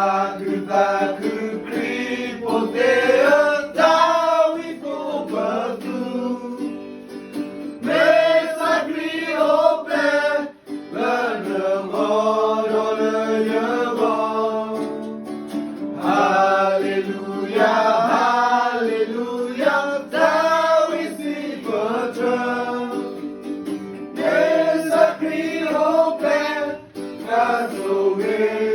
သးခုသးခုခရံာ်ဖိသ့ၣ်ဧၢ, တၢ်ဝံဖိပသူ, မ့ၢ်သးခရံာ်အိၣ်ဖျဲၣ် လၢနဂီၢ်ဒီးလၢယဂီၢ်, Hallelujah, Hallelujah, တၢ်ဝံစံးပတြၢၤ, မ့ၢ်သးခရံာ်အိၣ်ဖျဲၣ် တၢ်ဆိၣ်ဂ့ၤ